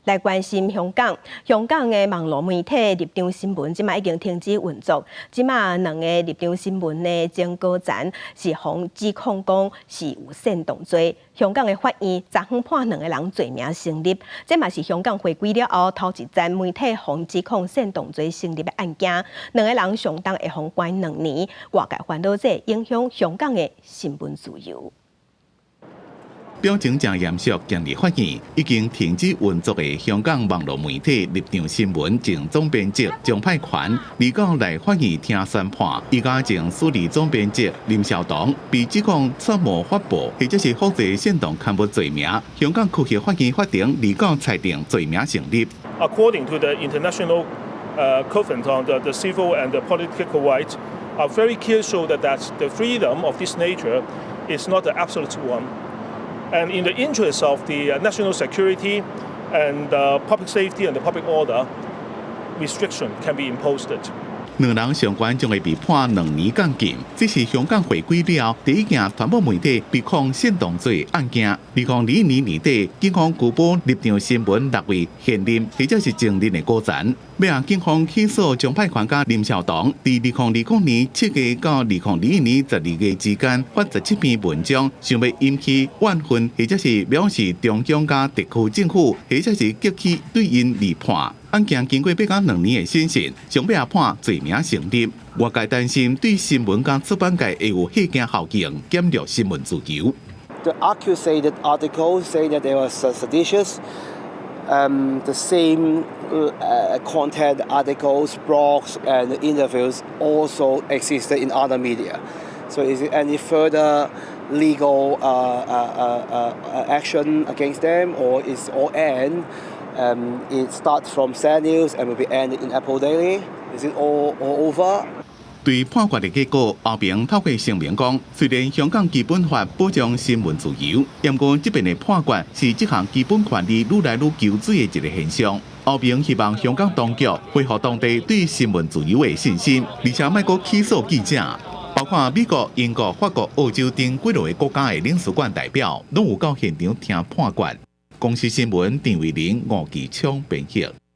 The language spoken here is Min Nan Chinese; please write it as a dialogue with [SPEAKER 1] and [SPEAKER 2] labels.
[SPEAKER 1] 來關心香港，香港的網路媒體立場新聞，這馬已經停止運作。這馬兩个立場新聞的前高層是予指控講是有煽動罪。香港的法院昨昏判兩个人罪名成立，這嘛是香港回歸了後頭一樁媒體予指控煽動罪成立的案件。兩个人上重會予關2年。外界煩惱這影響香港的新聞自由。
[SPEAKER 2] 表情誠嚴肅，進入法院已經停止運作的香港網路媒體立場新聞前總編輯鍾沛權，29來法院聽宣判，伊佮前署理總編輯林紹桐被指控串謀發布或者是複製煽動刊物罪名，香港區域法院法庭29裁定罪名成立。
[SPEAKER 3] According to the International Covenant on the Civil and the Political Rights, are very clear show that the freedom of this nature is not the absolute one. And in the interest of the national security and public safety and the public order, restriction can be imposed.
[SPEAKER 2] 兩人上懸將會被判2年監禁，這是香港回歸了第一件傳播媒體被控煽動罪案件。2021年年底，警方拘捕立場新聞六位現任或者是前任的高層。尾仔警方起訴鍾沛權佮林紹桐，佇2020年7月到2021年12月之間發17篇文章，想欲引起怨恨，或者是藐視中央佮特區政府，或者是激起對𪜶離叛。案件經過八加2年的審訊，上尾仔判罪名成立。外界擔心對新聞佮出版界會有嚇驚效應，減弱新聞自由。
[SPEAKER 4] The accused articles say that they were seditious. The same content, articles, blogs, and interviews also existed in other media. So is it any further legal action against them, or is all end? It starts from 7 News and will be ended in Apple Daily. Is it all over?
[SPEAKER 2] 對判決的結果，歐盟透過聲明講，雖然香港基本法保障新聞自由，毋過這遍的判決是這項基本權利愈來愈縮水的一个現象。歐盟希望香港當局恢復當地對新聞自由的信心，而且莫閣起訴記者，包括美國、英國、法國、澳洲等幾落个國家的領事館代表，攏有到現場聽判決。公視新聞陳慧玲、吳繼昌編譯。